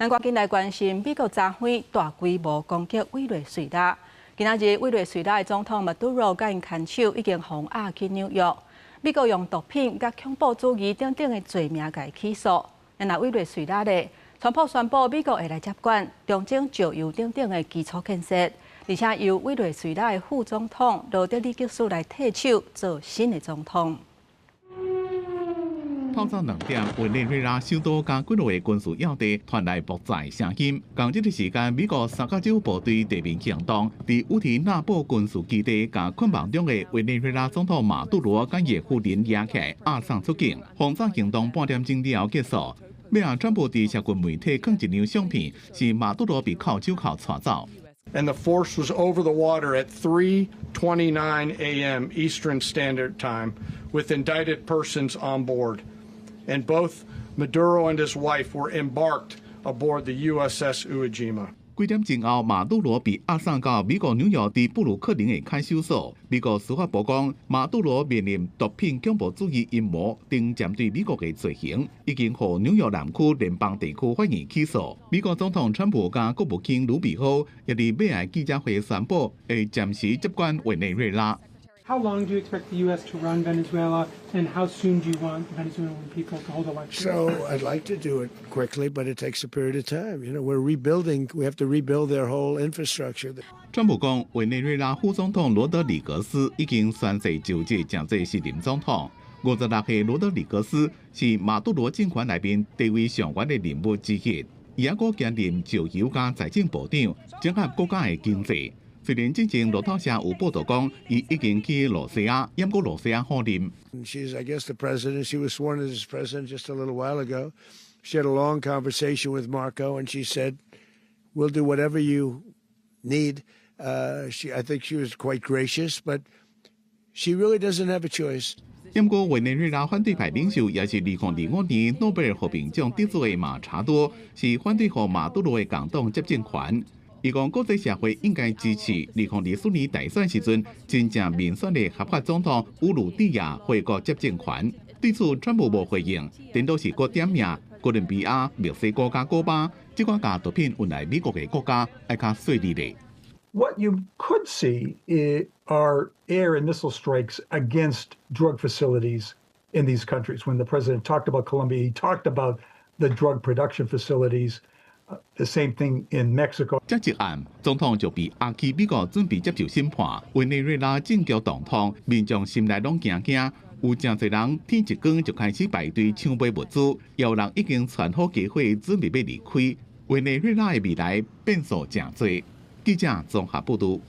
咱趕緊來關心美國昨昏大規模攻擊委內瑞拉。今仔日委內瑞拉的總統馬杜羅佮𪜶牽手已經予押去紐約。美國用毒品佮恐怖主義等等的罪名共伊起訴。若委內瑞拉咧，川普宣布美國會來接管重整石油等等的基礎建設，而且由委內瑞拉的副總統羅德里格斯來替手做新的總統。透早2點，委內瑞拉首都佮幾落个軍事要地傳來爆炸聲音。仝這個時間，美國三角洲部隊地面行動，佇烏提納布軍事基地共困網中的委內瑞拉總統馬杜羅佮伊夫人押起來押送出境。轟炸行動半點鐘了後結束。尾仔川普佇社群媒體放一張相片，是馬杜羅被銬手銬帶走。 And the force was over the water at 3:29 a.m. Eastern Standard Time with indicted persons on board. And both Maduro and his wife were embarked aboard the USS Iwo Jima. 幾點鐘後，馬杜羅被押送到美國紐約佇布魯克林的看守所。美國司法部講，馬杜羅面臨毒品、恐怖主義陰謀等針對美國的罪行，已經予紐約南區聯邦地區法院起訴。美國總統川普佮國務卿魯比奧也佇尾仔記者會宣布，會暫時接管委內瑞拉。 How long do you expect the U.S. to run Venezuela, and how soon do you want the Venezuelan people to hold elections? So I'd like to do it quickly, but it takes a period of time. We're rebuilding. We have to rebuild their whole infrastructure. 川普講，委內瑞拉副總統羅德里格斯已經宣誓就職，成做新任總統。56歲羅德里格斯是馬杜羅政權內面地位上懸的人物之一，伊猶閣兼任石油佮財政部長，整合國家的經濟。雖然之前路透社有報道講，伊已經去羅西亞，毋過羅西亞否認。 She's, I guess, the president. She was sworn in as president just a little while ago. She had a long conversation with Marco, and she said, "We'll do whatever you need." I think she was quite gracious, but she really doesn't have a choice. 毋過委內瑞拉反對派領袖，也是2025年諾貝爾和平獎得主的馬查多，是反對予馬杜羅的共黨接政權。伊講國際社會應該支持2024年大選時陣真正民選的合法總統烏魯蒂亞回國接政權。對此，川普無回應，顛倒是閣點名哥倫比亞、墨西哥佮古巴，這寡共毒品運來美國的國家，愛較細膩咧。 What you could see are air and missile strikes against drug facilities in these countries. When the president talked about Colombia, he talked about the drug production facilities. The same thing in Mexico. 這一案，總統就被押去美國準備接受審判。委內瑞拉政局動盪，民眾心內攏驚驚，有誠濟人天一光就開始排隊搶買物資，有人已經傳好家伙準備欲離開。委內瑞拉的未來變數誠濟。記者綜合報導。